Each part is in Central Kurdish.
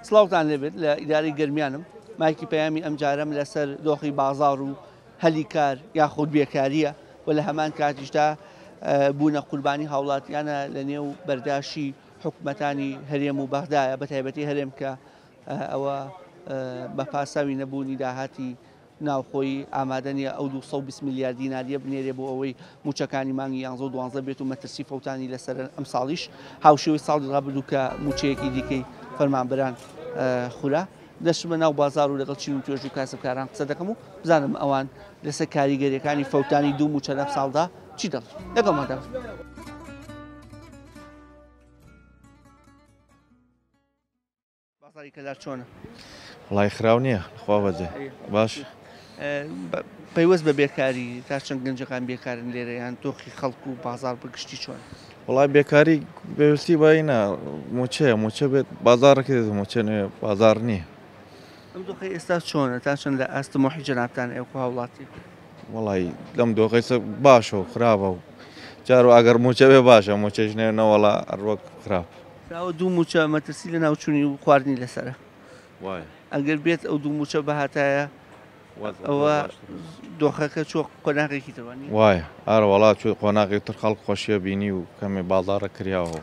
سڵاوتان لێبێت لە ئیدارەی گەرمیانم مایکی پەیامی ئەمجارەم لەسەر دۆخی بازاڕ و هەلی کار یاخود بێکارییە و لە هەمان کاتیشدا بوونە قوربانی هاوڵاتیانە لە نێو بەرداشی حکومەتانی هەرێم و بەغدایە بە تایبەتی هەرێم کە ئەوە بە پاساوی نەبوونی داهاتی ناوخۆیی ئامادە نییە ئەو 220 ملیار دیناریە بنێرێ بۆ ئەوەی مووچەکانی مانگی یانزە و دوانزە بێت و مەترسی فەوتانی لەسەر ئەمساڵیش هاوشێوەی ساڵی ڕابردوو کە مووچەیەکی دیکەی فەرمانبەران خورا. دەچمە ناو بازاڕ و لەگەڵ چین و توێژ و کاسبکاران قسە دەکەم و بزانم ئەوان لەسەر کاریگەریەکانی فەوتانی دوو مووچە لەم ساڵدا چی دەڵێن. لەگەڵماندا بن. بازاڕی کەلار چۆنە؟ وەڵای خراو نییە خوا بەجێ باش. پەیوەست بە بێکاری تا چەند گەنجەکان بێکارن لێرە یان دۆخی خەڵک و بازاڕ بە گشتی چۆن؟ وەڵای بێکاری پێویستی بە ئینە موچەیە موچە بێت بازاڕەکە دێت موچە نوێ بازاڕ نییە. ئەم دۆخەی ئێستا چۆنە تا چەند لە ئاست تموحی جەنابتان ئێوە هاوڵاتی؟ وەڵای لەم دۆخەی سە باشە و خراپە و جار و ئەگەر موچە بێ باشە موچەش نێ نەوەڵا هەر وەک خراپ. کراوە دوو موچە مەترسی لە ناوچوونی و خواردنی لەسەرە. وایە. ئەگەر بێت ئەو دوو موچە بهاتایە ئەوە دۆخەکە چووە قۆناغێکی تر وانیە؟ وایە ئارە وەڵا چوو قۆناغی تر خەڵک خۆشیە بینی و کەمێ بازاڕە کریاوە و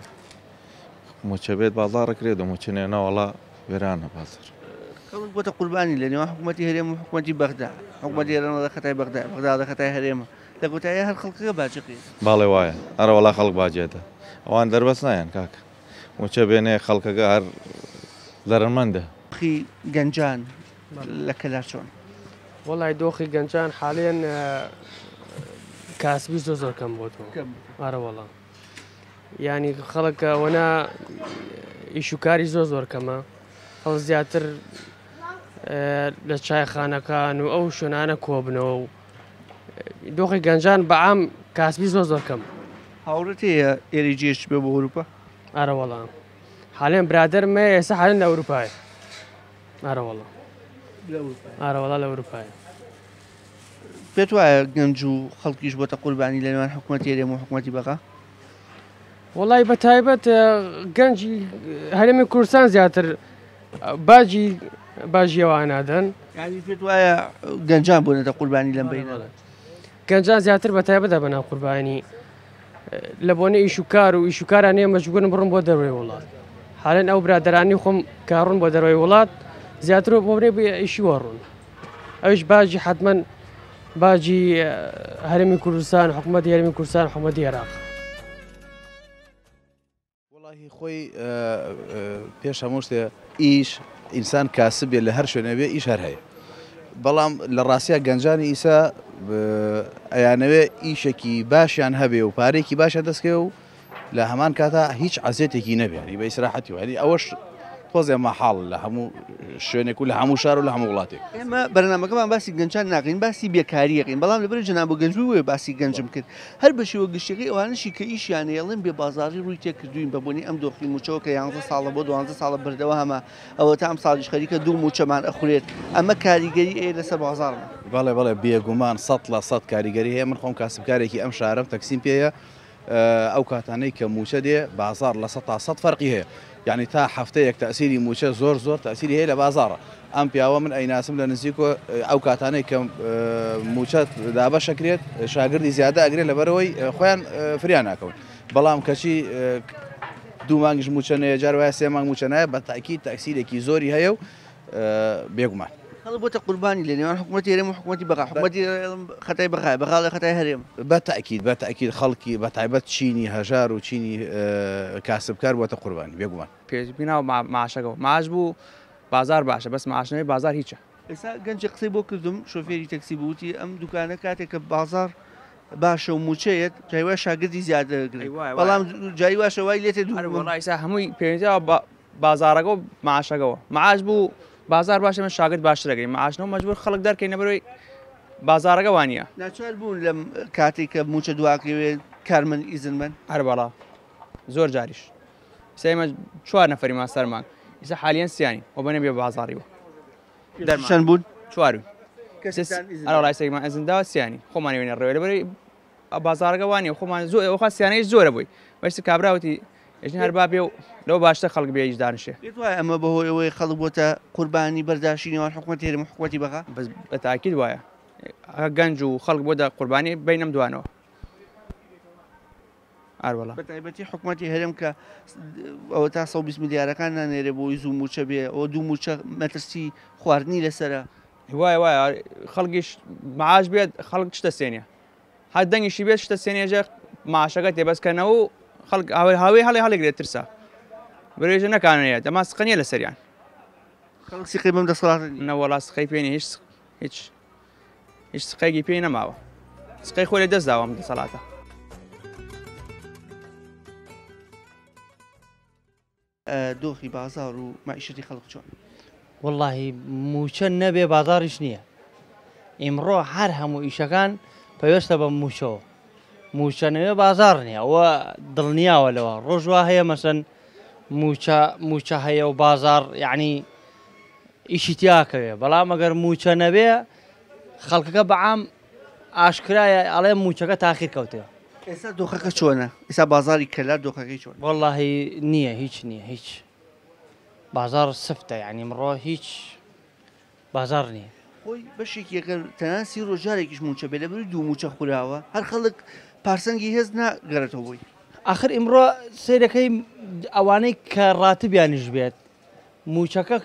موچە بێت بازاڕە کرێت و موچە نێ نەوەڵا وێرانە بازاڕ. خەڵک بۆتە قوربانی لە نێوان حکوومەتی هەرێم و حکوومەتی بەغدا حکوومەتی هەرێم دەڵێ خەتای بەغدایە بەغدا دەڵێ خەتای هەرێمە لە کۆتاییا هەر خەڵکەکە باجەکەی ئەدا. بەڵێ وایە ئەرە وەڵا خەڵک باجی ئەدا ئەوان دەربەست نایەن کاکە موچە بێنێ خەڵکەکە هەر زەرەرمەندە. دۆخی گەنجان لە کەلار چۆن؟ وەڵای دۆخی گەنجان حالیەن کاسبی زۆر زۆر کەم بۆتەوە ئارە وەڵا یعنی خەڵک ئەوەنە ئیش و کاری زۆر زۆر کەمە خەڵک زیاتر لە چایخانەکان و ئەو شوێنانە کۆبنەوە و دۆخی گەنجان بەعام کاسبی زۆر زۆر کەم. هاوڕێت هەیە ئێرەی جێهێشت بێ بۆ ئەوروپا؟ ئارە وەڵا حالێن برادەرم هەیە ئێستا حالێن لە ئەوروپایە. ئارە وەڵا ئارە وەڵا لە ئەوروپایە. پێت وایە گەنج و خەڵکیش بۆتە قوربانی لە نێوان حکوومەتی هەرێم و حکوومەتی بەغا؟ وەڵی بە تایبەت گەنجی هەرێمی کوردستان زیاتر باجی باجی ئەوان نادەن. یانی پێت وایە گەنجان بوونەتە قوربانی لەم بەینە؟ گەنجان زیاتر بە تایبەت دەبنە قوربانی لە بۆنە ئیش و کار و ئیش و کاران نیە مەجبورن بڕن بۆ دەرەوەی وڵات حالەن ئەو برادەرانی خۆم کاڕون بۆ دەرەوەی وڵات زیاتر بۆ بنێ ئیشی وەڕون ئەوش باجی حتمما باجی هەرێمی کوردستان حکوومەتی هەرێمی کوردستان حکوومەتی عێراق. وەڵاهی خۆی پێش هەموو شتێ ئیش ئینسان کاسب بێ لە هەر شوێنێ بێ ئیش هەر هەیە بەڵام لە ڕاستیا گەنجانی ئیسا ئەیانەوێ ئیشێکی باشیان هەبێ و پارێکی باشیان دەستکەوێ و لە هەمان کاتا هیچ عەزێتێکی نەبێ یعنی بە ئیسراحەتی و یعنی ئەوەش تۆزێ مەحاڵ لە هەموو شوێنێک و لە هەموو شار و لە هەموو وڵاتێک. ئێمە بەرنامەکەمان باسی گەنجان ناکەین باسی بێکاریەکەین بەڵام لەبەر جەناب و گەنج بوو بۆیە باسی گەنجم کرد هەر بە شێوە گشتیەکەی ئەوانەشی کە ئیشیان هەیە ئەڵێن بێ بازاڕی ڕووی تێکردووین بە بۆنەی ئەم دۆخی مووچەوە کە یانزە ساڵە بۆ دوانزە ساڵە بەردەوامە ئەوەتا ئەم ساڵیش خەریکە دوو مووچەمان ئەخورێت ئەمە کاریگەری هەیە لەسەر بازاڕمان. بەڵێ بەڵێ بێگومان 100% کاریگەری هەیە من خۆم کاسبکارێکی ئەم شارەم تەکسیم پێیە ئەو کاتانەی کە مووچە دێ بازاڕ 100% فەرقی هەیە یانی تا هەفتەیەک تەئسیری مووچە زۆر زۆر تەئسیری هەیە لە بازاڕە ئەم پیاوە من ئەیناسم لە نزیک و ئەو کاتانەی کە مووچە دابەشەکرێت شاگردی زیادە ئەگرێت لەبەرەوەی خۆیان فریا ناکەون بەڵام کەچی دوو مانگیش مووچە نەیە جار وایە سێ مانگ مووچە نایە بە تاکید تەئسیرێکی زۆری هەیە و بێگومان. خەڵک بۆتە قوربانی لە نێوان حکوومەتی هەرێم و حکوومەتی بەغا حکوومەتی هەرێم خەتای بەغایە بەغا لە خەتای هەرێم. بە تەئکید بە تەئکید خەڵکی بە تایبەت چینی هەژار و چینی کاسبکار بۆتە قوربانی بێگومان. پێش بیناو معاشەکەوە معاش بوو بازار باشە بەس معاش نەبێ بازار هیچە. ئێستا گەنجێک قسەی بۆ کردم شۆفێری تەکسی بوو وتی ئەم دوکانە کاتێک کە بازاڕ باشە و مووچەیەت جای وایە شاگردی زیادە ئەگرن بەڵام جای واشە وای لێتێ دوو. ئەرێ وەڵا ئیسا هەمووی پەیوەندی بە بازاڕەکە و معاشەکەوە معاش بوو بازار باشە من شاگرد باشتر ئەگرین معاش نەبوو مەجبور خەڵک دەرکەین لەبەرەوەی بازاڕەکە وانییە. ناچار بوون لەم کاتەی کە مووچە دواکەوێت کارمەند ئیزن بەن؟ ئەرێ وەڵا زۆر جاریش ئیسا ئێمە چوار نەفەریمان سەرمان ئیسا حالیەن سیانین و بەنێ بێ بازاڕیوە دەرمان چەند بوون؟ چوار بووین. ئەرێ وەڵا ئیسا ئێمە ئیزن داوە سیانی خۆمانی وێنە ڕێوە لەبەرەوەی بازاڕەکە وانییە خۆمان زۆر ئەوخا سیانەیش زۆرە بووی بەس کابرا وتی ئێژن هەر با بێ و لەوە باشتر خەڵک بێ ئیش دانیشێ. پێت وایە ئەمە بەهۆی ئەوەیە خەڵک بۆتە قوربانی بەرداشی نێوان حکومەتی هەرێم و حکومەتی بەغا؟ بەس بە تاکید وایە گەنج و خەڵک بۆتە قوربانی بینەم دوانەوە. ئاروەڵا. بە تایبەتی حکومەتی هەرێم کە ئەوە تا 120 ملیارەکان نانێرێ بۆی زوو مووچە بێ، ئەوە دوو مووچە مەترسی خواردنی لەسەرە. وایە وایە خەڵکیش معاش بێت خەڵک شتە سێنێ هەر دەنگیشی بێت شتە سێنێژە معاشەکە تێ بەس کەنەوە و خەڵک هاوێ هەڵێ هەڵێگرێت ترسا برێژە نەکانەیە دەما سقە نییە لەسەریان. خەڵک سیقەی بەم دەسەڵاتە نییە. نەوەڵا سقەی پێ نییە هیچ هیچ هیچ سقەیەکی پێی نەماوە سقەی خۆی لە دەست داوە ئەم دەسەڵاتە. دۆخی بازاڕ و مەعیشەتی خەڵک چۆن؟ وەڵاهی مووچە نەبێ بازاڕیش نییە ئیمڕۆ هەر هەموو ئیشەکان پەیوەستە بە مووچەوە مووچە نەوێ بازاڕ نییە ئەوە دڵنیاوە لەوە ڕۆژ وا هەیە مەسەن مووچە مووچە هەیە و بازاڕ یعنی ئیشی تیاکەوێ بەڵام ئەگەر مووچە نەبێ خەڵکەکە بەعام ئاشکرایە ئەڵێ مووچەکە تاخیر کەوتێ. ئێستا دۆخەکە چۆنە؟ ئێستا بازاڕی کەلار دۆخەکەی چۆنە؟ وەڵاهی نییە هیچ نییە هیچ بازاڕ سفتە یعنی ئمڕۆ هیچ بازاڕ نییە. خۆی بەشێکی ئەگەر تەنها سی ڕۆژ جارێکیش مووچە بێ لەبەری دوو مووچە خوراوە هەر خەڵک پارسەنگی هێز ناگەڕێتەوە بۆی. ئاخر ئیمڕۆ سەیرەکەی ئەوانەی کە ڕاتبیانیش بێت مووچەکە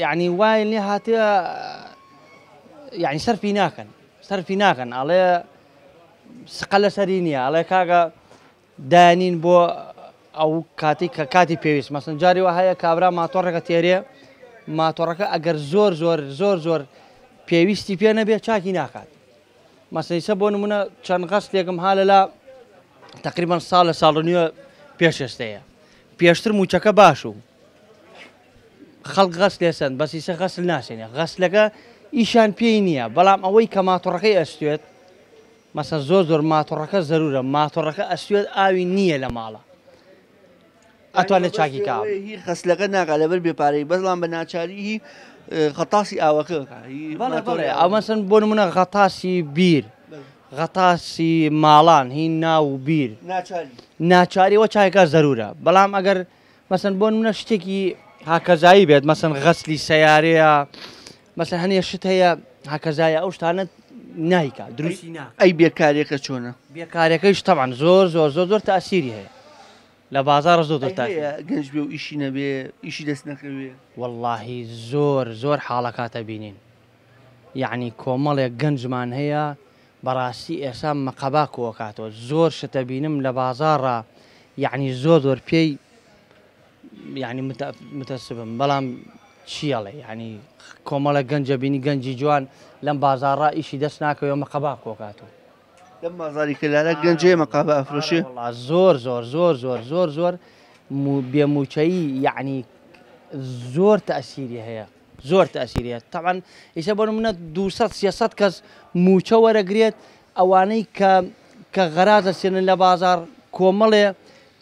یعنی وای لێ هاتیە یعنی سەرفی ناکەن سەرفی ناکەن ئەڵێ سقە لەسەری نییە ئەڵێ کاکە دایانین بۆ ئەو کاتی کە کاتی پێویست مەسن جاری وە هەیە کابرا ماتۆڕێکە تێرێ ماتۆڕەکە ئەگەر زۆر زۆر زۆر زۆر پێویستی پێ نەبێت چاکی ناکات مەسەیسە بۆ نمونە چەند غەستێکم ها لەلا تقریبا ساڵ لە ساڵ نوێ پێش ئێستەیە پێشتر موچەکە باش و خەڵک غەسلێ سەند بەس ئیسە غەسل ناسێنێ غەسلەکە ئیشان پێی نییە بەڵام ئەوەی کە ماتۆڕەکەی ئەستوێت مەسە زۆر زۆر ماتۆڕەکە زەرورە ماتۆڕەکە ئەستوێت ئاوی نییە لە ماڵە ئەتوانێت چاکی کا هی غەسلەکە ناکا لەبەر بێپارەی بەڵام بە ناچاری هی غەتاسی ئاوەکە بەڵێ ئەو مەسەن بۆ نمونە غەتاسی بیر غەتاسی ماڵان هی ناو بیر ناچاری وە چایکە زەرورە بەڵام ئەگەر مەسەن بۆ نمونە شتێکی هاکەزایی بێت مەسەن غەسلی سەیارەیە مەسەن هەنێ شت هەیە هاکەزایە ئەو شتانە نایکا دروستی ناکا. ئەی بێکاریەکە چۆنە؟ بێکاریەکەیش تەبعەن زۆر زۆر زۆر زۆر تاسیری هەیە لە بازاڕ زۆر زۆر ئەی هەیە گەنج بێ و ئیشی نەبێ ئیشی دەست نەکەوێ؟ وەڵاهی زۆر زۆر حاڵەکاتە بینین یەعنی کۆمەڵێک گەنجمان هەیە بەڕاستی ئێسا مەقەبا کۆکاتەوە زۆر شتە بینم لە بازاڕا یەعنی زۆر زۆر پێی یەعنی متەسبم بەڵام چیەڵێ یەعنی کۆمەڵە گەنجە بینی گەنجی جوان لەم بازاڕا ئیشی دەست ناکەوێ مەقەبا کۆکاتەوە. لەم بازاری کەلارە گەنجەیە مەقابە ئەفرۆشێ؟ وەڵا زۆر زۆر زۆر زۆر زۆر زۆر بێ موچەیی یەعنی زۆر تەئسیری هەیە. زۆر تەئسیری هەیە تەبعەن ئیسە بۆ نمونە 200 300 کەس موچە وەرەگرێت ئەوانەی کە کە غەراز ئەسێنن لە بازاڕ کۆمەڵێ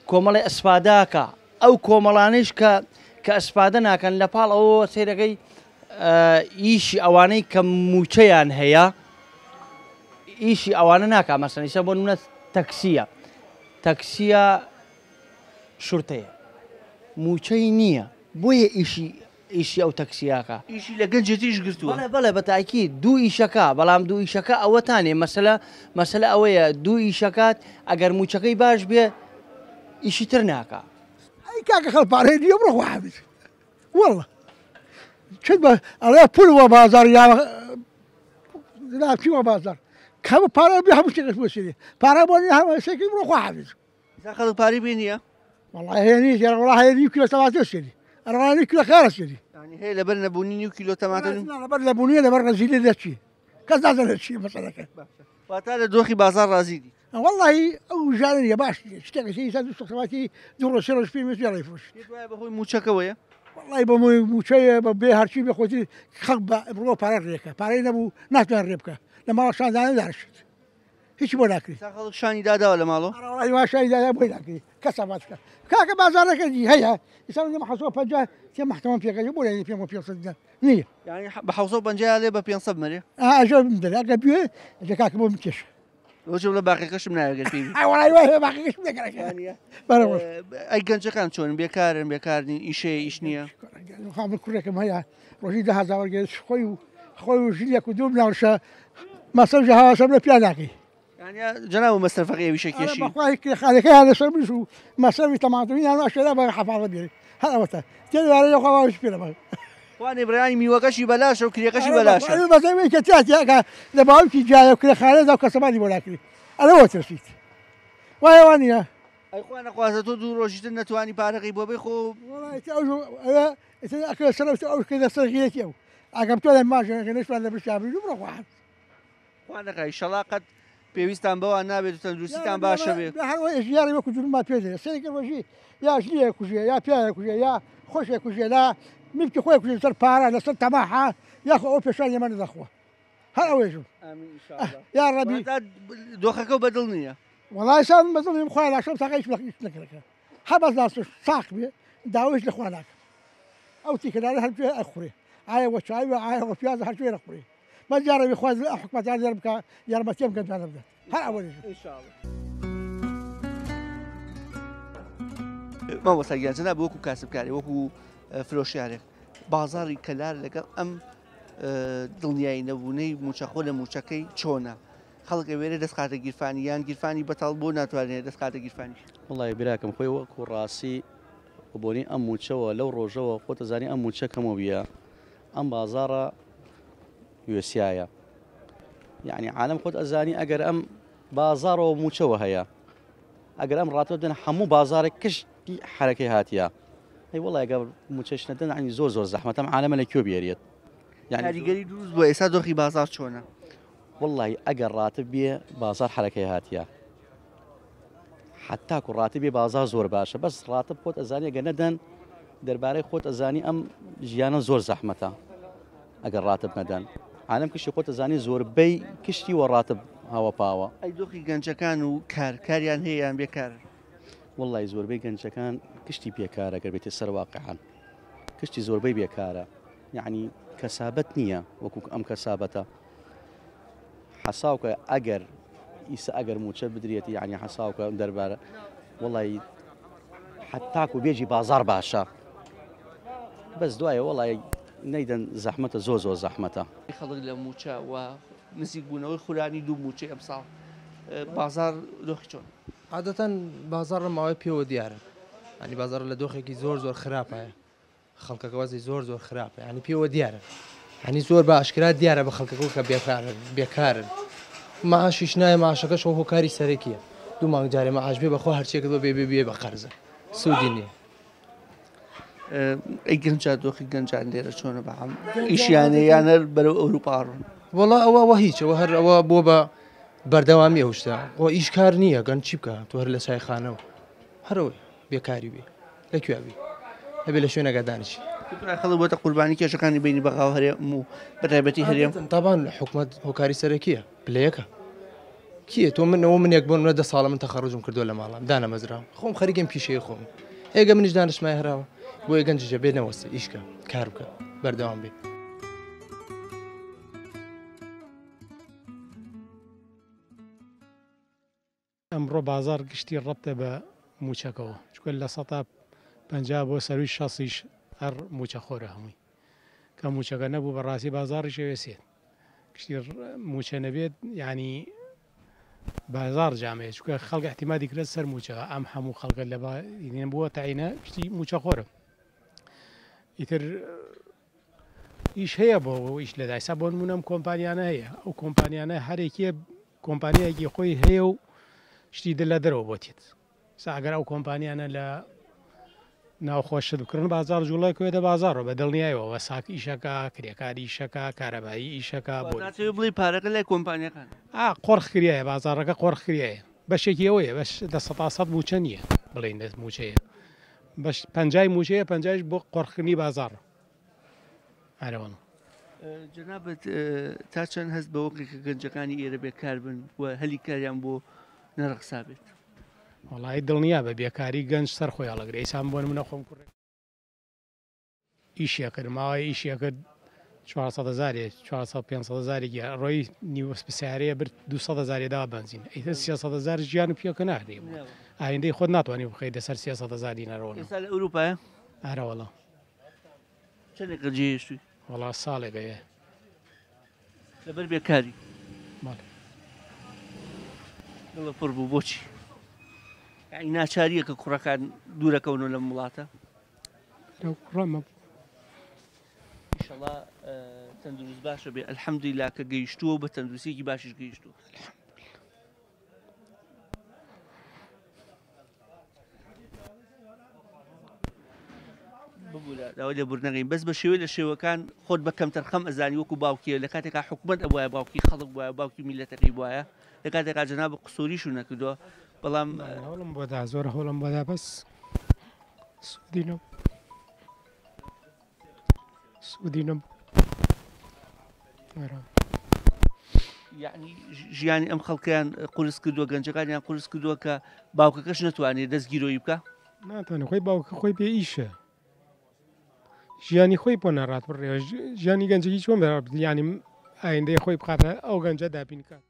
کۆمەڵێ ئەسفاداکە ئەو کۆمەڵانەیش کە کە ئەسفادە ناکەن لە پاڵ ئەوەوە سەیرەکەی ئیشی ئەوانەی کە موچەیان هەیە ئیشی ئەوانە ناکا مەسەن ئیسە بۆ نمونە تەکسیە تەکسیە شورتەیە موچەی نییە بۆیە ئیشی ئیشی ئەو تەکسیاکە. ئیشی لە گەنجێتیش گرتووە. بەڵێ بەڵێ بە تاکید دوو ئیشەکە بەڵام دوو ئیشەکە ئەوەتانێ مەسەلە مەسەلە ئەوەیە دوو ئیشەکات ئەگەر موچەکەی باش بێ ئیشی تر ناکا. ئەی کاکە خەڵک پارەی نییە بڕۆ خوا حافیز واللە چت بە ئەڵێ پول وە بازار یا لاچی وە بازار کەم پارە بێ هەموو شتێکت بۆ سێنێ پارە بۆ نییە هەموو شتێکی بڕۆ خوا حافیز. ئێستا خەڵک پارەی پێ نییە؟ وەڵا هەیە نییە جارە وەڵا هەیە نیو کیلۆ تەماتە سێنی ئەرەوە نیو کیلۆ خیارە سێنی. یانی هەیە لەبەر نەبوونی نیو کیلۆ تەماتە نا لەبەر نەبوونی لەبەر ڕەزیلی دەچی کەس نازانێت چییە مەسەلەکە. واتا لە دۆخی بازاڕ ڕازی نیت؟ وەڵاهی ئەو ژانە نییە باش نییە شتێکە سێ ئینسان دوو سەد تەماتی دوو ڕۆژ سێ ڕۆژ پێی مێ ڕێفرۆشی. پێت وایە بەهۆی مووچەکەوەیە؟ وەڵاهی بە مۆی مووچەیە بە بێ هەرچی بێ خۆتی خەڵک بە بڕۆ پارە ڕێکە پارەی نەبوو ناتوانێت ڕێ بکە لە ماڵە شاندانە دانیشت. هیچی بۆ ناکری. ئێستا خەڵک شانی داداوە لە ماڵەوە؟ ئەرە وەڵاهی وا شانی دادا بۆی ناکری کەس ئاماد بکە کاکە بازاڕەکە دی هەیە ئێستا من دەمە 750 تێ مەحکەمەم پێکەکە بۆ لێنی پێم 500 دینار نییە. یانی بە 750 لێ بە 500 مەرێ؟ ئا ئەژە بدەرێ ئەگەر بوێ ئەجە کاکە بۆ بکێشە. ڕۆژێ بڵێ باقیەکەشم ناوێ گەر پێی بی. ئەی وەڵای وایە باقیەکەشم نەگەرەکە. بەرە ڕۆژ. ئەی گەنجەکان چۆنن بێکارن بێکار نین ئیش هەیە ئیش نییە؟ خوا من کوڕێکم هەیە ڕۆژی 10,000 وەرگێت خۆی و خۆی و ژنێک و دوو مناڵشە مەسەر هاواسەم لە پیا ناکەی. یانی جەناب مەسرەفەکەی ئەویشە کێشی. بەخوای کرێخانەکەیان لەسەر منش و مەسرەفی تەماتەوینیان ئەشێرا بە حەفاڵە بێ هەر ئەوەتە تێدارە لە خوا واویش پێ نەبەن. خوانێ برایانی میوەکەشی بەلاشە و کرێکەشی بەلاشە. ئەوە بەزەوی کە تیاتیاکە لە باوکی جایە و کرێخانەدا و کەسەمانی بۆ ناکری ئەرەوە ترسیت وایە وانە. ئەی خوا نەخوازە تۆ دوو ڕۆژی تر نەتوانی پارەکەی بۆ بەی خۆ. وەڵای ئەو ئەوە ئیتر ئەکرێ سەر ئەو کردە سەر غیرەتی ئەو ئەگەم تۆ لە ماژەکە نەشمان لە برسیا بین و بڕۆ خوا. خوا نەکا ئیشەڵا قەت پێویستان بەوان نابێت و تەندروستیتان باشە بێ. هەر وەی ژیانی وەکو جورمان پێ دەێ سەیرکە ڕۆژی یا ژنێ کوژێ یا پیاوێ کوژێ یا خۆشێ کوژێ لا میلکی خۆی کوژێ لەسەر پارە لەسەر تەماحە یاخۆ ئەو پێشان ئێمە نەدەخوا هەر ئەوەیشم ئامین ان شاء الله. یا ڕەبی واتا دۆخەکەو بەدڵ نییە. وەڵای سام بەدڵ نیم خوایە لاشەم ساقە هیچ هیچ نەکردەکە هەر بەس لاشەش ساق بێ داوایش لە خوا ناکەم ئەو تیکەدارە هەر کوێ ئەخورێ ئایا وە چای وە ئایا وە پیاز هەر کوێ ئەخورێ بەس یاڕەبی خوا ئەم حکومەتیان لێر بکا یارمەتی ئەم گەنجانە بدات هەر ئەوە دەژم. ان شاء الله. مامۆستا گیان جەناب وەکو کاسبکارێ وەکو فرۆشیارێک بازاڕی کەلار لەگەڵ ئەم دڵنیایی نەبوونەی موچەخۆ لە موچەکەی چۆنە خەڵک ئەوێرێ دەست خاتە گیرفانی یان گیرفانی بەتاڵ بۆ ناتوانێت دەست خاتە گیرفانی. وەڵی براکەم خۆی وەکو ڕاستی بۆنی ئەم موچەوە لەو ڕۆژەوە خۆتە زانی ئەم موچە کەمەوە بیە ئەم بازاڕە وێسیایە یعنی عالم خۆت ئەزانی ئەگەر ئەم بازاڕەوە موچەوە هەیە ئەگەر ئەم ڕاتەوە دەن هەموو بازارێک کشتی حرەکەی هاتیە ئەی وڵی ئەگەر موچەش نەدەن عنی زۆر زۆر زەحمەتەم عالەمە لە کوێ بێریت یعنی کاریگەری دروست بووە ئێستا دۆخی بازار چۆنە؟ وڵی ئەگەر ڕاتب بێ بازار حرەکەی هاتیە حتاکو ڕاتبی بازار زۆر باشە بەس ڕاتب خۆت ئەزانی گە نەدەن دەربارەی خۆت ئەزانی ئەم ژیانە زۆر زەحمەتە ئەگەر ڕاتب نەدەن عالم کشتی خۆت ئەزانی زۆربەی کشتی وە ڕاتب هەوە پاوە. ئەی دۆخی گەنجەکان و کار کاریان هەیە یان بێکارن؟ وەڵی زۆربەی گەنجەکان کشتی بێکارە گەر بێتە سەر واقعان کشتی زۆربەی بێکارە یعنی کەسابەت نییە وەکو ئەم کەسابەتە حەساوکە ئەگەر ئیسە ئەگەر موچە بدرێت یعنی حەساوکە دەربارە وەڵی حتاکو بێژی بازار باشە بەس دوایە وەڵی نەیدەن زەحمەتە زۆر زۆر زەحمەتە. خەڵک لە مووچە و نزیکبوونەوەی خورانی دوو مووچەی ئەمساڵ بازاڕ دۆخی چۆنە؟ عادەتەن بازاڕ لە ماوەی پێوە دیارە ینی بازاڕ لە دۆخێکی زۆر زۆر خراپە خەڵکەکە وەزی زۆر زۆر خراپە ینی پێوە دیارە ینی زۆر بە ئاشکرا دیارە بە خەڵکەکە کە بێکارن بێکارن معاشیش نایە معاشەکەش هۆکاری سەرەکیە دوو مانگ جارێ معاش بێ بەخوا هەرچێکت بە بێ بێ بێ بە قەرزە سوودی نییە. ئەی گەنجان دۆخی گەنجان لێرە چۆنە بە عام ئیشیانە یان هەر بەرەو ئەوروپا ڕۆن؟ وەڵا ئەوە ئەوە هیچ ئەوە هەر ئەوە بۆ بە بەردەوامی ئەو شتە خۆ ئیش کار نییە گەنج چی بکە تۆ هەر لە چایخانە و هەرەوەی بێکاری بێ لە کوێ بی ئەبێ لە شوێنەکە دانیشی. خەڵک بۆتە قوربانی کێشەکانی بینی بەغا و هەرێم و بەتایبەتی هەرێم. تابان حکومەت هۆکاری سەرەکیە پلەیەکە. کیە تۆ من ئەوە منێک بۆ منە دە ساڵە من تەخەڕوجم کردووە لە ماڵام دانەمەزراوم خۆم خەریکم پیشەی خۆم ئێگە منیش دانیشمای هەراوە بۆیە گەنجیشە بێ نەوەستە ئیشکە کار بکە بەردەوام بێ. ئەمڕۆ بازاڕ گشتی ڕەبتە بە مووچەکەوە، چونکە 50% بۆ سەرووی شەستیش هەر مووچەخۆرە هەمووی. کە مووچەکە نەبوو بەڕاستی بازاڕیش ئەوێسێت. گشتی مووچە نەبێت یانی بازاڕ جامەیە، چونکە خەڵک ئیعتیمادی کردە سەر مووچە. ئەم هەموو خەڵکە لە بووە تەعینە گشتی مووچەخۆرە. ئیتر ئیش هەیە بۆ ئیش لە دایسا بۆ نمونە ئەم کۆمپانیانە هەیە ئەو کۆمپانیانە هەرێکیە کۆمپانیایەکی خۆی هەیە و شتی لە دەرەوە بۆ تێت سا ئەگەر ئەو کۆمپانیانە لە ناوخۆ شت بکڕن بازار جوڵە کوێتە بازارەوە بە دڵنیایەوە وەساک ئیشەکە کرێکاری ئیشەکە کارەبایی ئیشەکە بۆ ناتەوێ بڵێی پارەکە لای کۆمپانیاکان ئا قۆرخ کریایە بازاڕەکە قۆرخ کریایە بەشێکی ئەوەیە بەش 100% مووچە نییە بڵێین مووچەیە بەش پەنجای مووچەیە پەنجایش بۆ قۆرخکردنی بازاڕە ئارەوەڵا. جەنابت تا چەند هەست بەوە کرد کە گەنجەکانی ئێرە بێکار بن و هەلی کاریان بۆ نەڕەخسابێت؟ وەڵایی دڵنیا بە بێکاری گەنج سەر خۆی هەڵەگرێ ئیسا من بۆ نمونە خۆم کوڕێک ئیشی ئەکرد ماوەیە ئیشی ئەکرد 400 هەزارێ 400 500 هەزارێکی ڕۆی نیوە سیارەیە برد 200 هەزارێ داوا بەنزین ئیتر 300 هەزار ژیان و پیاکە ناکرێ ئایندەی خۆت ناتوانانی بخەیتە سەر 300 هەزار دینارەوە. ئێستا لە ئەوروپایە؟ ئارە وەڵا. چەندێکە جێهێشتووی؟ وەڵا ساڵێک هەیە. لەبەر بێکاری؟ بەڵێ. دڵە پڕ بوو بۆچی؟ یعنی ناچاریە کە کوڕەکان دوورەکەونەوە لەم وڵاتە؟ کوڕەمە ئیشەڵا تەندروست باشە بێ الحەمدللا کە گەیشتووە و بە تەندروستیەکی باشیش گەیشتووە. ببورە داوای لێبوردنەکەین بەس بە شێوەی لە شێوەکان خۆت بە کەمتەرخەم ئەزانی وەکو باوکیە لە کاتێکا حکومەت ئەبوایە باوکی خەڵک بوایە باوکی میلەتەکەی بوایە لە کاتێکا جەناب قسوریش و نەکردووە بەڵام هەوڵم بۆ دا زۆر هەوڵم بۆ دا بەس سوودی نەبوو سوودی نەبوو. یعنی ژیانی ئەم خەڵکیان قورس کردووە گەنجەکانیان قورس کردووە کە باوکەکەش نتوانێت دەستگیرۆیی بکە ناتوانێت خۆی باوکە خۆی پێ ئیشە ژیانی خۆی بۆ ناڕات بڕێ ژیانی گەنجێکی چۆن ینی ئایندەی خۆی بخاتە ئەو گەنجە دابین کات.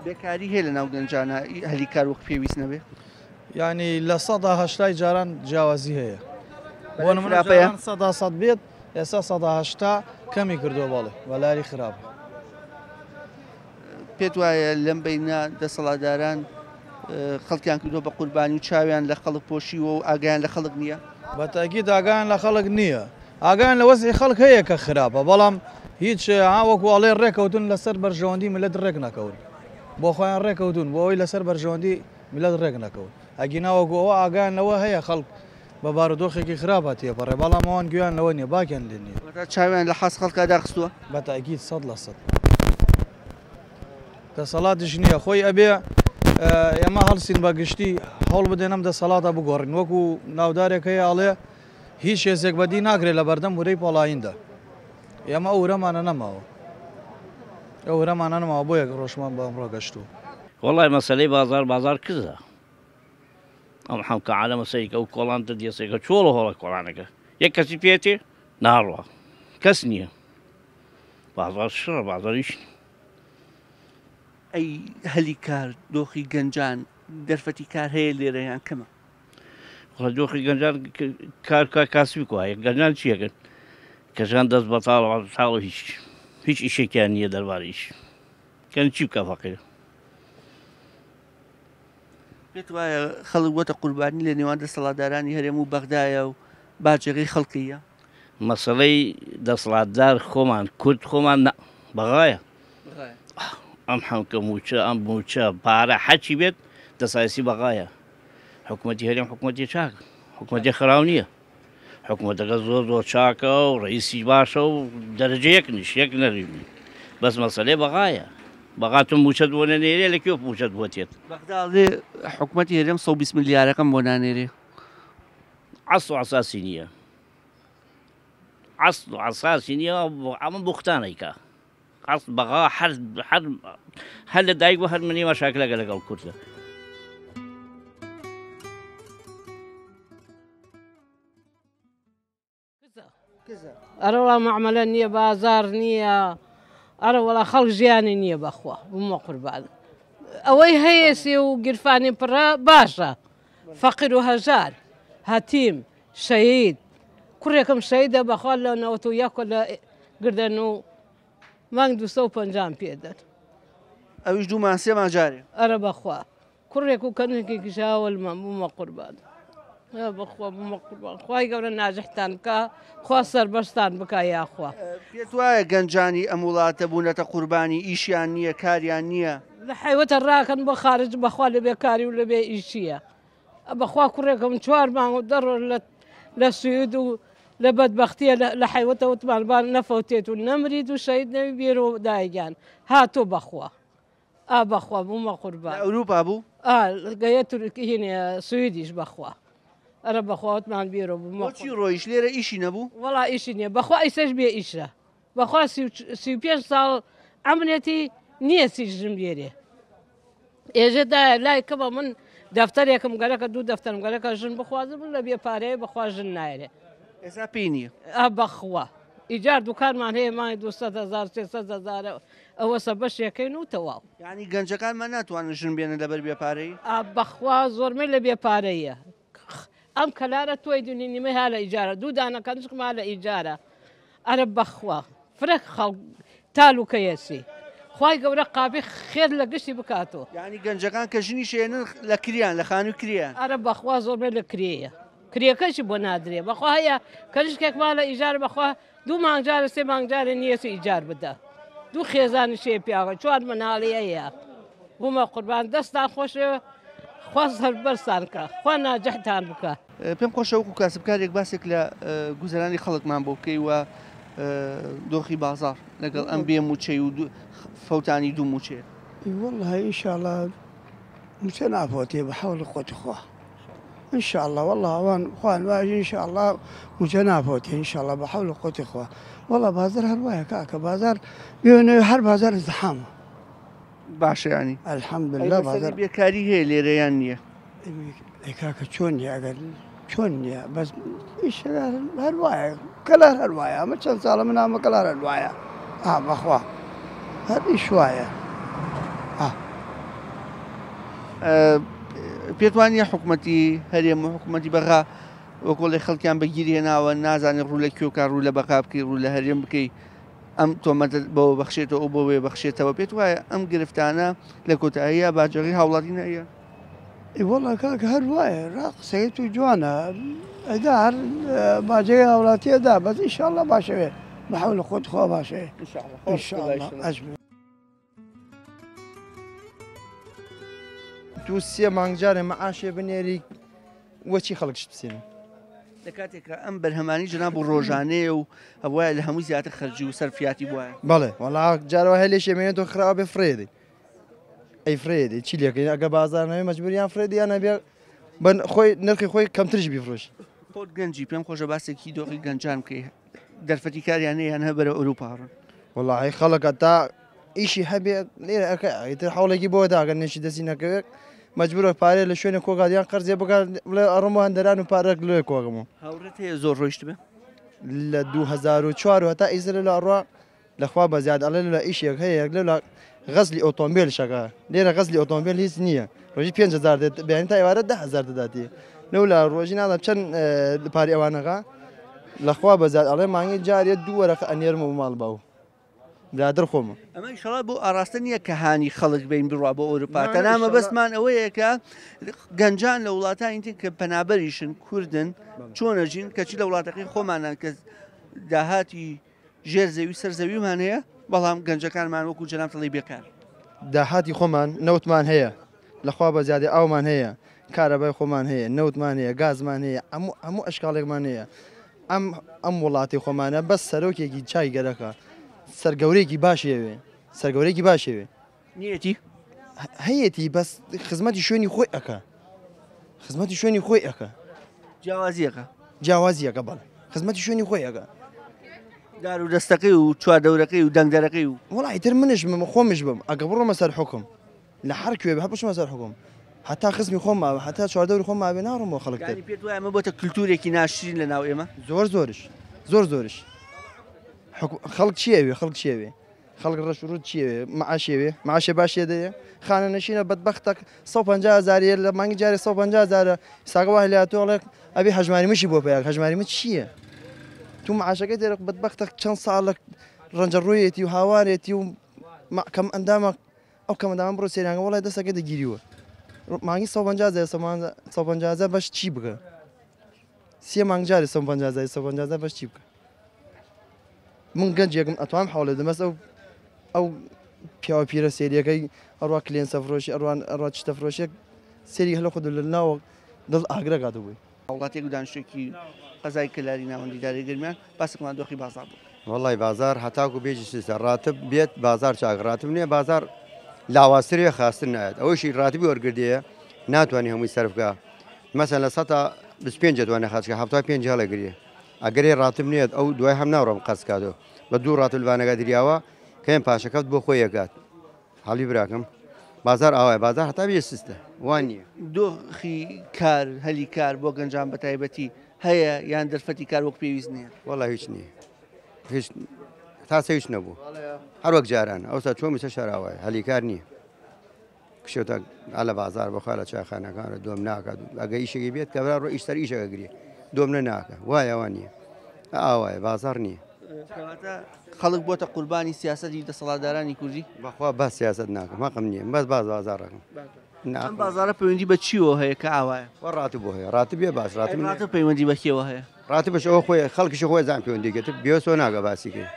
بێکاری هەیە لە ناو گەنجانە هەلی کار وەک پێویست نەبێ؟ یعنی 80% جاران جیاوازی هەیە. بۆ نمونە جاران 100% بێت ئێستا 80% کەمی کردووە بەڵێ بەلاری خراپە. پێت وایە لەم بینە دەسەڵاتداران خەڵکیان کردووە بە قوربانی و چاویان لە خەڵک پۆشیوە و ئاگایان لە خەڵک نییە؟ بە تاکید ئاگایان لە خەڵک نییە. ئاگایان لە وەزعی خەڵک هەیە کە خراپە بەڵام هیچ ها وەکو ئەڵێ ڕێکەوتون لەسەر بەرژەوەندی ملت ڕێک نەکەون بۆ خۆیان ڕێکەوتون بۆ ئەوەی لەسەر بەرژەوەندی ملت ڕێک نەکەون ئەگینا وەکو ئەوە ئاگایان لەوە هەیە خەڵک بە بارودۆخێکی خراپە تێپەڕێ بەڵام ئەوان گوێیان لەوە نییە باکیان لێ نییە. واتە چاویان لە حاست خەڵکا داخستووە؟ بە تاکید 100%. دەسەڵاتیش نییە خۆی ئەبێ ئێمە هەڵسین بە گشتی هەوڵ بدەین ئەم دەسەڵاتە بگۆڕین وەکو ناودارێک هەیە ئەڵێ هیچ هێزێک بەدی ناکرێت لە بەردەم ورەی پۆڵاییندا. ئێمە ئەو ورەمانە نەماوە. ئەو ورەمانە نەماوە بۆ یەک ڕۆژمان بە ئەمڕۆ گەشتوو. وەڵای مەسەلەی بازاڕ بازاڕ کزە. ئەم حەمکە عالەمە سەیرکە ئەو کۆڵان تە دیەسێکە چۆڵە هۆڵە کۆڵانەکە یەک کەسی پێتێ ناڕوا کەس نییە بازاڕ شڕە بازاریش ئەی هەلی کار دۆخی گەنجان دەرفەتی کار هەیە لێرە یان کەمە؟ وەڵا دۆخی گەنجان کار کار کاسبی کوایە گەنجان چیەکەن کەژان دەست بەتاڵ تاڵ هیچ هیچ ئیشێکیان نییە دەربارەی ئیش کەن چی بکە فەقیر. پێت وایە خەڵک بۆتە قوربانی لە نێوان دەسەڵاتدارانی هەرێم و بەغدایە و باجەکەی خەڵکیە؟ مەسەڵەی دەسڵاتدار خۆمان کورد خۆمان نا بەغایە ئەم حەمکە موچە ئەم موچە پارە حەچی بێت دەسایسی بەغایە حکوومەتی هەرێم حکوومەتی چاک حکوومەتی خراو نییە حکوومەتەکە زۆر زۆر چاکە و ڕئیسی باشە و دەرەجە یەک نیش یەک نەریبی بەس مەسەلەی بەغایە بەغا تۆ موچەت بۆ نەنێرێ لە کوێ موچەت بۆ تێت؟ بەغدا ئەڵێ حکوومەتی هەرێم 120 ملیارەکەم بۆ نانێرێ. عەسڵ و عەساسی نییە عەسڵ و عەساسی نییە ئەمە بوختان ئەیکا عەسڵ بەغا هەر هەر هەر لە دایک بوو هەر منی مەشاکلەکە لەگەڵ کوردە. ئەرەوەڵا مەعمەلە نییە بازار نییە ئەرەوەڵا خەڵک ژیانی نییە بەخوا بوومە قوربان ئەوەی هەیە سێ و گیرفانی پڕە باشە فەقیر و هەژار هەتیم شەهید کوڕێکم شەهیدە بەخوا لە 91 لە گردن و مانگ 250 پێدەن ئەویش دوو مان سێ مان جارێ. ئەرە بەخوا کوڕێک و کەنێکێکیش هاوەلمان بوومە قوربان بەخوا بوومە قوربان خوای گەورە ناجحتان بکا خوا سەربەرزتان بکا یاخوا. پێت وایە گەنجانی ئەم وڵاتە بوونەتە قوربانی ئیشیان نییە کاریان نییە؟ لە حەیوەتە ڕاکەن بۆ خارج بەخوا لە بێکاری و لە بێ ئیشیە بەخوا کوڕێکم چوار مانگ و دە ڕۆژ لە سوید و لە بەدبەختیە لە حەیوەتە وتمان با نەفەوتێت و نەمریت و شەهید نەوی بێرەوە دایگیان هاتۆ بەخوا ئا بەخوا بوومە قوربان. لە ئەوروپا بوو؟ ئا گەیە تورکی هینێ سویدیش بەخوا. ئەرە بەخوا وتمان بیرۆ بوومە. بۆچی ڕۆیشت لێرە ئیشی نەبوو؟ وەڵا ئیشی نییە بەخوا ئیسەش بێ ئیشە بەخوا 35 ساڵ عەمرێتی نییە سی ژن بێرێ ئێژێ دایە لای کەمە من دەفتەرێکم گەرەکە دوو دەفتەرم گەرەکە ژن بخوازم لە بێ پارەیە بەخوا ژن نایەرێ. ئێستا پێی نییە. ئا بەخوا ئیجار دوکانمان هەیە مانگی 200 هەزار 300 هەزارە ئەوەسە بەشێکەین و تەواو. یانی گەنجەکانمان ناتوانن ژن بێنن لەبەر بێ پارەیی؟ ئا بەخوا زۆرمەی لە بێ پارەیە. ئەم کەلارە تۆی دونی نیمەی ها لە ئیجارە دوو دانە کەنشکم ها لە ئیجارە ئەرە بەخوا فرە خەڵک تالوکەیەسی خوای گەورە قابی خێر لە گشتی بکاتۆ. یانی گەنجەکان کە ژنیش هێنن لە کریان لە خانووی کریان. ئەرە بەخوا زۆربەی لە کرێیە کرێکەشی بۆ نادرێ بەخوا هەیە کەنشکێک ما لە ئیجارە بەخوا دوو مانگ جارێ سێ مانگ جارێ نیەتی ئیجار بدە دوو خێزانیش هەیە پیاوە چوار مناڵی هەیە بوومە قوربان دەستان خۆشێ خوا سەربەرزتان کە خوا ناجحتان بکە. پێم خۆشە وەکو کاسبکارێک باسێک لە گوزەرانی خەڵکمان بۆ بکەی و دۆخی بازاڕ لەگەڵ ئەم بێ مووچەی و فەوتانی دوو مووچەیە. وەڵڵاهی ئینشاڵڵا مووچە نافەوتێ بە حەولی قوتی خوا. ان شاء اللە واللە ئەوان خوان واژ ان شاء اللە موچە نافەوتێ ان شاء اللە بە حەول و قوتی خوا واللە بازار هەر وایە کاکە بازار بێنەوە هەر بازار ازدحامە باشە ینی الحمدلله بازار بێکاری هەیە لێرە یان نییە ئەی کاکە چۆن نییە ئەگەر چۆن نییە بەس هەر وایە کەلار هەر وایە ئەمە چەند ساڵە من ئامە کەلار هەر وایە ئا بەخوا هەر ئیش وایە ئا. پێت وا نییە حکومەتی هەرێم و حکومەتی بەغا وەکۆڵێ خەڵکیان بەگیر هێناوە نازانێت ڕوو لە کوێ ڕوو لە بەغا بکەی ڕوو لە هەرێم بکەی ئەم تۆمەتە بەوە بەخشێتەوە ئەو بۆ وێ بەخشێتەوە پێت وایە ئەم گرفتانە لە کۆتاییە باجەڕی هاوڵاتی نایە؟ ئەی وەڵا کاکە هەر وایە ڕا قسەی تو جوانە ئەدا هەر باجەی هاوڵاتی ئەدا بەس ئینشاءاللە باشەوێ بە حەول خۆت خوا باشەوێ ئینشاءاللە ئەجمێ. تو سێ مانگ جارێ مەعاشێ بنێری وەچی خەڵک شت بسێنێ. لە کاتێکا ئەم بەرهەمانی جەناب و ڕۆژانەیە و هەبوایە لە هەمووی زیاتر خەرجی و سەرفیاتی بوایە. بەڵێ وەڵا جارەوە هەیە لێشێ مێنێتەوە خراوە بێ فڕێ دەی. ئەی فڕێ دەی چی لێکەین ئەگە بازار نەبێ مەجبوریان فڕێ دەی یان ئەبێ بە خۆی نرخی خۆی کەمتریش بیفرۆشی. خۆت گەنجی پێم خۆشە باسێکی دۆخی گەنجان بکەی دەرفەتی کاریان هەیە یان هەر بەرەو ئەوروپا ڕۆن؟ وەڵاهی خەڵک هەتا ئیشی هەبێ لێرە ئەکا ئیتر حەوڵێکی بۆ دا ئەگەر نێشی دەستی نەکەوێت مەجبورە پارەیە لە شوێنێک کۆکات یان قەرزێ بکات بڵێ ئەڕۆم بۆ هەندەران و پارەک لێ کۆکەمەوە. هاوڕێت هەیە زۆر ڕۆیشتبێ؟ لە 2004 هەتا ئیسرە لە ئەڕوا لەخوا بەزیاد ئەڵێ لە ئیشێک هەیە یەک لەولا غەزلی ئۆتۆمبێل شەکە لێرە غەزلی ئۆتۆمبێل هیچ نییە ڕۆژی 5000 دێت بەیانی تا ئێوارە 10000 دەداتی لەولا ڕۆژی نازانم چەند پاری ئەوانەکە لەخوا بەزیاد ئەڵێ مانگی جارێ دوو وەرەقە ئەنێرمەوە بۆ ماڵ باو برادەر خۆمە. ئەمە ئیشەڵا بۆ ئاڕاستە نییە کە هانی خەڵک بین بڕوا بۆ ئەوروپا تەنها مەبەستمان ئەوەیە کە گەنجان لە وڵاتانی تر کە پەنابەریشن کوردن چۆن ئەژین کەچی لە وڵاتەکەی خۆمانان کە داهاتی ژێر زەوی سەر زەویمان هەیە بەڵام گەنجەکانمان وەکو جەنابت ئەڵێی بێکار. داهاتی خۆمان نەوتمان هەیە لەخوا بەزیادی ئاومان هەیە کارەبای خۆمان هەیە نەوتمان هەیە گازمان هەیە هەموو هەموو ئەشکاڵێکمان هەیە ئەم ئەم وڵاتی خۆمانە بەس سەرۆکێکی چای گەرەکە سەرگەورەیەکی باشی ئەوێ سەرگەورەیەکی باشی ئەوێ. نیەتی؟ هەیەتی بەس خزمەتی شوێنی خۆی ئەکا خزمەتی شوێنی خۆی ئەکا. جیاوازیەکە؟ جیاوازیەکە بەڵێ خزمەتی شوێنی خۆی ئەکا. دار و دەستەکەی و چواردەورەکەی و دەنگدەرەکەی و. وەڵا ئیتر منش بم خۆمش بم ئەگە بڕۆمە سەر حوکم لە هەر کوێ بێ هەر بچمە سەر حوکم هەتا خزمی خۆم مابێ هەتا چواردەوری خۆم مابێ ناڕۆم بۆ خەڵک تر. یانی پێت وایە ئەمە بۆتە کلتورێکی ناشرین لە ناو ئێمە؟ زۆر زۆرش زۆر زۆرش حوکم خەڵک چی ئەوێ خەڵک چی ئەوێ خەڵک ڕەش و ڕووت چی ئەوێ معاشی ئەوێ معاشێ باشێ دەیە خانەنشینە بەدبەختە 150 هەزاریە لە مانگی جارێ 150 هەزارە ساگە وای لە تۆ ئەڵێ ئەبێ هەژماری مشی بۆ پێیاک هەژماری من چییە تو معاشەکەی دێرە بەدبەختە چەند ساڵە ڕەنجە ڕوویەتی و هاوارێتی و کەم ئەندامە ئەو کەم ئەندامە بڕۆ سەیرانگە وەڵای دەستەکەی دەگیریوە مانگی 150 هەزار 150 هەزار بەش چی بکە سێ مانگ جارێ 150 هەزار 150 هەزار بەش چی بکە من گەنجێکم ئەتوانم حەوڵێ بدەم بەس ئەو ئەو پیاوە پیرە سێریەکەی ئەڕوا کلێنسە فرۆشی ئەڕوان ئەڕوا چتە فرۆشێک سێری هەلە خود لە ناوە دڵ ئاگرەکات بووی. هاوڵاتیەک و دانیشتوێکی قەزای کەلاری ناوەندی دارەی گەرمیان باسێکمان دۆخی بازاڕ بوو. وەڵای بازار هەتاکو بێژی سستە ڕاتب بێت بازار چاک ڕاتب نیە بازار لاوازترێ خاستر نایەت ئەوەشی ڕاتبی وەرگردەیە ناتوانێ هەمووی سەرف بکا مەسەن لە سەتا 25 دەتوانێ خەرج کە 75 هەڵەگرێ ئەگەرێ ڕاتب نیەت ئەو دوای هەم ناڕۆم قەرز کاتۆ بە دوو ڕاتب لبانەکە دریاوە کەم پاشەکەوت بۆ خۆی ئەکات حاڵی براکەم. بازار ئاوایە بازار هەتا بێ سستە وا نییە. دۆخی کار هەلی کار بۆ گەنجان بە تایبەتی هەیە یان دەرفەتی کار وەک پێویست نییە؟ وەڵا هیچ نییە هیچ تا سە هیچ نەبوو هەر وەک جاران ئەوسا چۆن میسە شەراوایە هەلی کار نییە کشێتە لە بازار بخوا لە چاخانەکان دۆم ناکات ئەگە ئیشێکی بێت کابرا ڕۆ ئیش سەر ئیشەکە گرێ دۆم نە ناکە وایە وان نییە ئاوایە بازار نییە. کەواتە خەڵک بۆتە قوربانی سیاسەتی دەسەڵاتدارانی کوردی؟ بەخوا باس سیاسەت ناکەم هەقم نییە بەس باس بازاڕەکەم. ئەم بازاڕە پەیوەندی بە چیەوە هەیە کە ئاوایە؟ وە ڕاتب بۆ هەیە ڕاتب بێ باش ڕاتب نییە. ڕاتب پەیوەندی بە کێوە هەیە؟ ڕاتبش ئەوە خۆی خەڵکیش خۆی زان پەیوەندی گەتر بێوەسەوە ناگە باسی کەی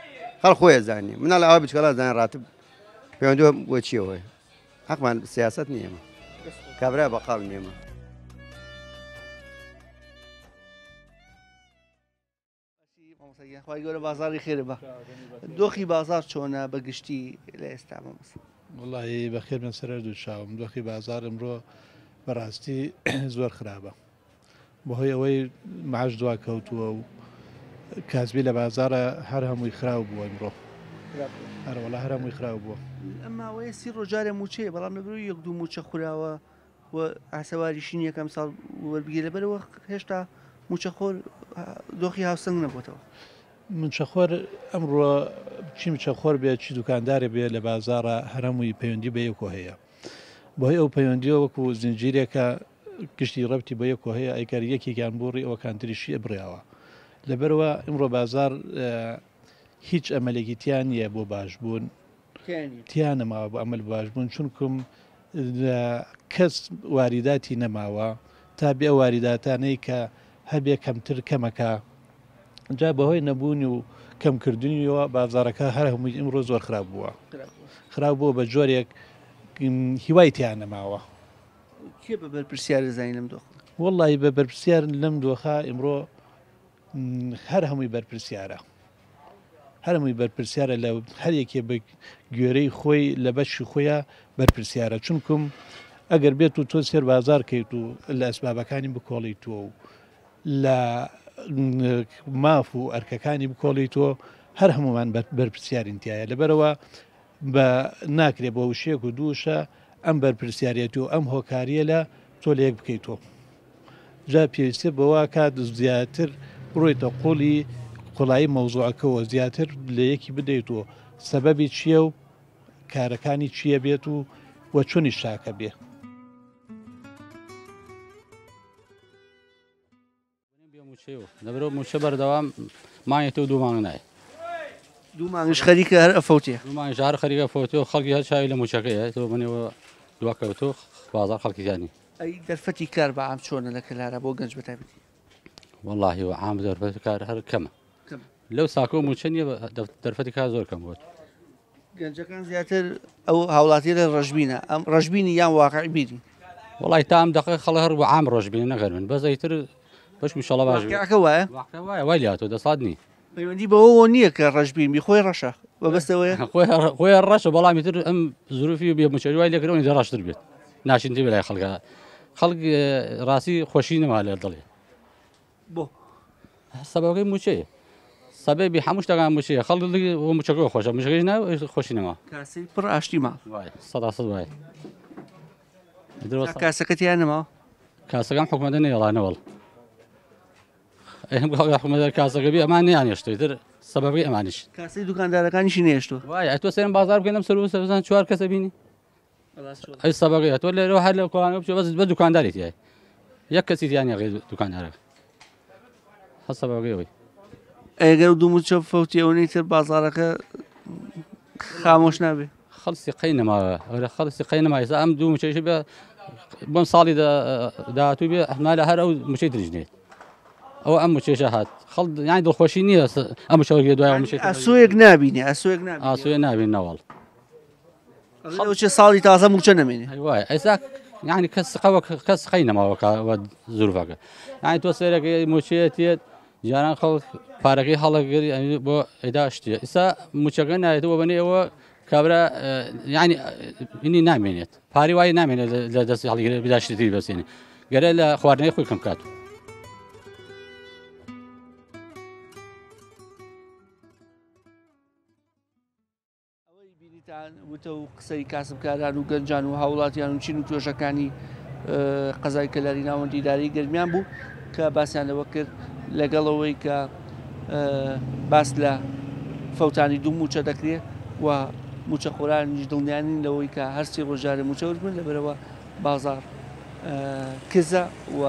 خەڵک خۆی زانێ مناڵ ئاوا بچکەڵا زانێ ڕاتب پەیوەندی بۆ چیەوە هەیە حەقمان سیاسەت نییە ئێمە کابرا بەقاڵ نییە ئێمە. خوای گەورە بازاڕی خێر بە دۆخی بازار چۆنە بە گشتی لە ئێستا مامۆستا؟ وەڵاهی بەخێر بن سەر هەردوو چاوم دۆخی بازار ئەمڕۆ بەڕاستی زۆر خراپە بەهۆی ئەوەی معاش دوا کەوتووە و کاسبی لە بازارە هەر هەمووی خراو بووە ئەمڕۆ هەروەڵا هەر هەمووی خراو بووە. ئەم ماوەیە سی ڕۆژ جارێ مووچەیە بەڵام لەبەرئەوەی یەک دوو مووچە خوراوە و ئاسەواریشی نییە کە ئەمساڵ وەربگیرێت لەبەرئەوە هێشتا مووچەخۆر دۆخی هاوسەنگ نەبووەتەوە. مووچەخۆر ئەمڕۆ چی مووچەخۆر بێت چی دوکاندارێ بێت لە بازاڕا هەر هەمووی پەیوەندی بە یەکۆ هەیە بەهۆی ئەو پەیوەندیەوە وەکو زنجیرێکە گشتی ڕەبتی بە یەکۆ هەیە ئەگەر یەکێکیان بوڕی ئەوەکانتریشی بڕیاوە لەبەرئەوە ئمڕۆ بازاڕ هیچ ئەمەلێکی تیا نییە بۆ باشبوون تیا نەماوە بۆ ئەمەل باش بوون چونکم کەس واریداتی نەماوە تا بێ ئەو واریداتانەی کە هەبێ کەمتر کەمەکە جا بەهۆی نەبوونی و کەمکردنیەوە بازارەکە هەر هەمووی ئیمڕۆ زۆر خراپ بووە خراپ بووە بە جۆرێک هیوای تیا نەماوە. کێ بە بەرپرسیار دەزانی لەم دۆخە؟ وەڵی بە بەرپرسیار لەم دۆخە ئیمڕۆ هەر هەمووی بەرپرسیارە هەر هەمووی بەرپرسیارە لە هەر یەکێ بە گوێرەی خۆی لە بەشی خۆیان بەرپرسیارە چونکم ئەگەر بێت و تۆ سێر بازار کەیت و لە ئەسبابەکانی بکۆڵیتەوە و لە ماف و ئەرکەکانی بکۆڵیتەوە هەر هەمومان بەرپرسیارین تایە لەبەرەوە بە ناکرێ بۆ وشەیەک و دووشە ئەم بەرپرسیارەتی و ئەم هۆکاریە لە تۆ لە یەک بکەیتەوە جا پێویستە بەوە کات زیاتر بڕۆیتە قوڵی قوڵایی مەوزوعەکەوە زیاتر لە یەکی بدەیت و سەبەبی چییە و کارەکانی چییە بێت و وە چۆنیش چاکە بێ. لەبەرئەوە مووچە بەردەوام مانگێک و دوو مانگ نایە. دوو مانگش خەریکە هەر ئەفەوتێ. دوو مانگش هەر خەریکە فەوتێ و خەڵکی هەر چاوی لە مووچەکەیە تۆ بنێوە دوا کەوتۆ بازاڕ خەڵکی تیا نییە. ئەی دەرفەتی کار بە عام چۆنە لە کەلارا بۆ گەنج بە تایبەتی؟ وەڵاهی وە عام دەرفەتی کار هەر کەمە. لەو ساکۆ مووچە نییە دەرفەتی کار زۆر کەم بووە. گەنجەکان زیاتر ئەو هاوڵاتیە لە ڕەشبینە ئەم ڕەشبینی یان واقعی بینی وڵی تا ئەم دەقە خەڵ هەر بە عام ڕۆژبینە نەگەر من بەس ئەیتر بەش میشەڵە باش واقعەکە وایە وایە وای لاتۆ دەسات نی پەیوەندی بەوەوە نییە کە ڕەشبین بی خۆی ڕەشە بەبەستەوەیە خۆی ڕەشە بەڵامی تر ئەم زروفی بێ موچەری وای لێکردەوە ڕەشتر بێت ناشینتی بەلای خەڵکە خەڵک ڕاستی خۆشی نەما لە دڵێ بۆ؟ سەبەبەکەی مووچەیە. سەبەبی هەموو شتەکان مووچەیە. خەڵک دڵی بۆ مووچەکەی خۆشە، مووچەکەیش نا خۆشی نەما. کاسەی پڕ ئاشتی ماڵ. وایە، سەدا سەد وایە. کاسەکە تیا نەماوە؟ کاسەکەم حکومەتە نەیەڵا نەوەڵ. ئەم حکومەتە کاسەکە بی ئەمان نیانێشتە تر سەبەبی ئەمانیش. کاسەی دوکاندارەکانیشی نێشتوە. وایە ئەتۆ سەرم بازار بکەن ئەم سەر و سەر چوار کەسە بینی. ئەی سەبەگەی تۆ لێرەوە هەر لە کۆڵانەوە بچۆ بەس بە دوکانداری تیای یەک کەسی تیان نیە غیر دوکاندارەکە هەر سەبەگەی ئەوەی ئەگەر دوو موچە فەوتی ئەوەی تر بازارەکە خامۆش نابێ خەڵک سیقەی نەماوە ئەرە خەڵک سیقەی نەما ئێستا ئەم دوو موچەیش بێ بۆم ساڵی داهاتوو بێ ئەحمالە هەر ئەو موچەی تریش نێت ئەوە ئەم موچەیشە هات خەڵک یانی دڵخۆشی نییە ئەم موچە وەرگرێ دوای ئەو موچەی ئاسۆیەک نابینێ ئاسۆیەک نابینێ ئاسۆیە نابین نەوەڵ چێ ساڵی تازە موچە نەمێنێ وایە ئێستا یعنی کەس قەوە کەس قەی نەماوە زورفەکە یعنی تۆ سێرەکەی موچەیەتێت جاران خەڵک پارەکەی هەڵەگەری بۆ ئەدا شتێ ئێستا موچەکە نایەتەوە بەنێ ئەوە کابرا یعنی ئینی نامێنێت پاری وای نامێنێت لە دەستی هەڵگرێت بداشتێتی بەسێنێ گەرە لە خواردنەی خۆی کەم کات. ئەوەی بینیتان وتە و قسەی کاسبکاران و گەنجان و هاوڵاتیان و چین و توێژەکانی قەزای کەلاری ناوەندی ئیدارەی گەرمیان بوو کە باسیان لەوە کرد لەگەڵ ئەوەی کە باس لە فەوتانی دوو موچە دەکرێت و موچەخۆرانیش دڵنیانین لەوەی کە هەرسی ڕۆژارە موچە وەرگن لەبەرەوە بازار کزە و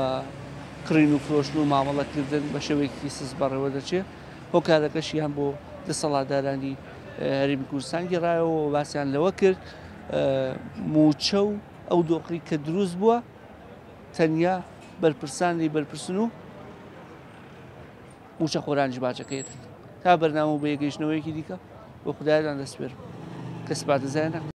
کڕین و فرۆشتن و مامەڵەکردن بە شێوەیەکی سست بەڕێوە دەچێت هۆکارەکەشیان بۆ دەسەڵاتدارانی هەرێمی کوردستان گێڕایەوە و باسیان لەوە کرد مووچە و ئەو دۆخی کە دروست بووە تەنیا بەرپرسان لی بەرپرسن و مووچە خۆرانیش باجەکەی تا بەرنامە و بەیەگەیشتنەوەیەکی دیکە بۆ خدایان دەسپێرم کە سپاتە زیان نەکەن.